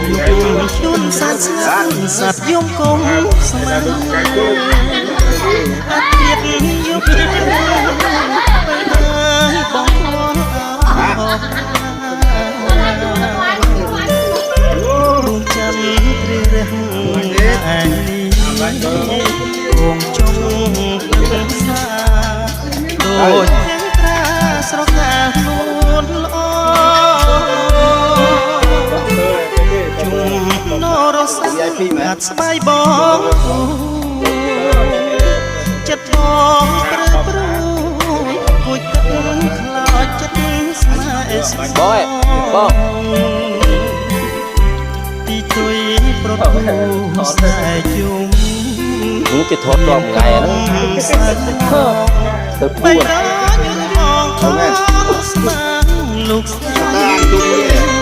ជួនសាត់ស្ងាត់សត្វយំគុំស្មានអាត្រៀបយកទៅហើយបងរួមចាំទ្រីរះឯនេះគងចុងព្រឹក្សាដូចទាំងត្រាស្រកានួនល្អជុំនរសាអាត់ស្បាយបងចិត្តបងព្រឺព្រួយគួយទឹកខ្លោចចិត្តស្នេហ៍ស្ បងបង ទីទុយប្រទូស្នេហ៍ជុំ គេថតដល់មួយថ្ងៃហ្នឹងទៅពួ បី ន រញឬបងខំស្មានលោកស្នេ តាមទូ ហ៍ នេះ